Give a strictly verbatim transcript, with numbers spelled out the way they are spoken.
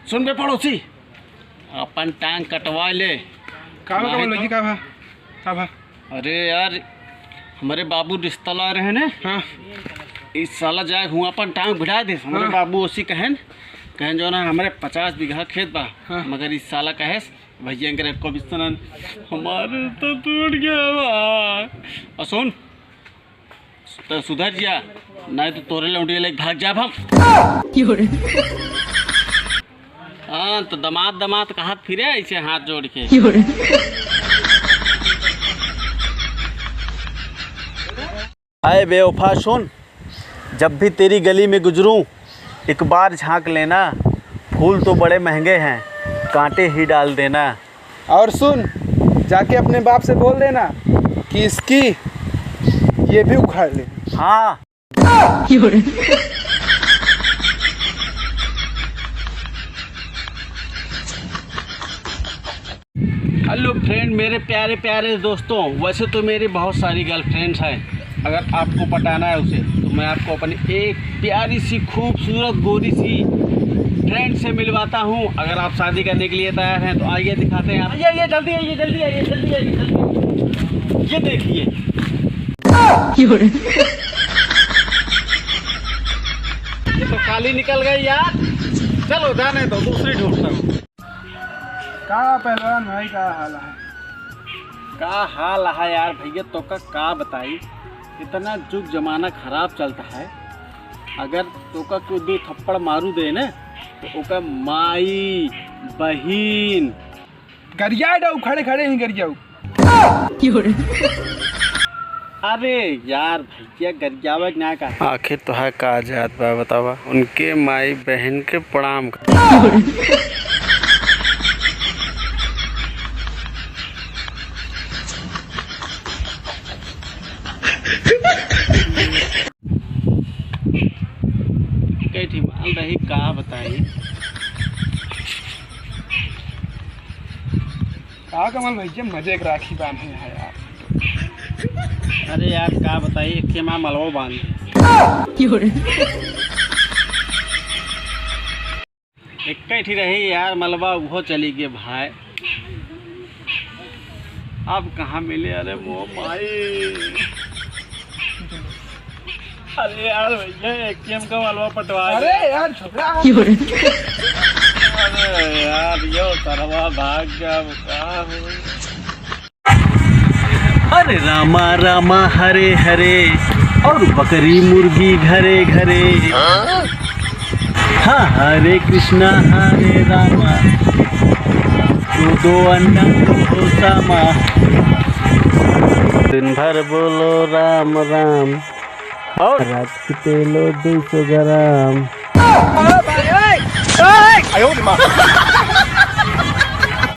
सुन बे पड़ोसी, अपन टांग कटवा ले। का बा, का बा, नहीं तो लगी, का बा? का बा? अरे यार, हमरे बाबू रिश्ता लाए रहे ने। हाँ। इस साला जाए हुआ अपन टांग भिड़ा दे। हमरे हाँ। बाबू ओसी कहेन, कहेन जो ना हमरे पचास बीघा खेत बा, हाँ। मगर इस साला कहेस भैया के एको बिस्सा ना, हमार तो टूट गया बा। और सुन, तो सुधर जा, नहीं तो तोरे लौंडिया लेके भाग जाब हम। हाँ, तो दमाद दमाद कहत फिरे ऐसे हाथ जोड़ के। आए बेवफा सुन, जब भी तेरी गली में गुजरूं, एक बार झांक लेना, फूल तो बड़े महंगे हैं, कांटे ही डाल देना। और सुन, जाके अपने बाप से बोल देना कि इसकी ये भी उखाड़ ले। हाँ। हेलो फ्रेंड, मेरे प्यारे प्यारे दोस्तों, वैसे तो मेरी बहुत सारी गर्लफ्रेंड्स हैं, अगर आपको पटाना है उसे तो मैं आपको अपनी एक प्यारी सी खूबसूरत गोरी सी फ्रेंड से मिलवाता हूँ। अगर आप शादी करने के लिए तैयार हैं तो आइए दिखाते हैं आप। आइए, आइए, जल्दी आइए, जल्दी आइए, जल्दी आइए, जल्दी। ये देखिए। ये तो काली निकल गई यार। चलो जाने दो, दूसरी ढूंढता हूँ। का पहलवान भाई, का हाल है? का हाल है यार भैया, तोका का बताई, इतना जुग जमाना खराब चलता है। अगर तोका कोई दो थप्पड़ मारू दे ना, तो ओका माई, बहिन, गरिया डाऊ, खड़े खड़े ही गरियाऊ। अरे यार भैया, गरियावे के ना का। आखिर तोहार का जात बा बतावा, उनके माई बहन के प्रणाम कर। कई ठी माल रही, का बताई। का कमल भैया, मजे के राखी बांधे हैं यार। अरे यार, का बताई, एक के माँ मलवो बांध। एक ही ठी रही यार मलवा, उहो चली गए भाई। अब कहाँ मिले? अरे मो माई। अरे यार भैया, एक के माँ का मलवा पटवा दे। अरे यार, छोकरा। अरे यार, यो सरवा भाग गया, अब का हो? हरे रामा रामा हरे हरे, और बकरी मुर्गी घरे घरे। हाँ, हरे कृष्णा हरे रामा, दो दो अंडा दो हो सामा। दिन भर बोलो राम राम, और रात के तेलो दो सौ ग्राम।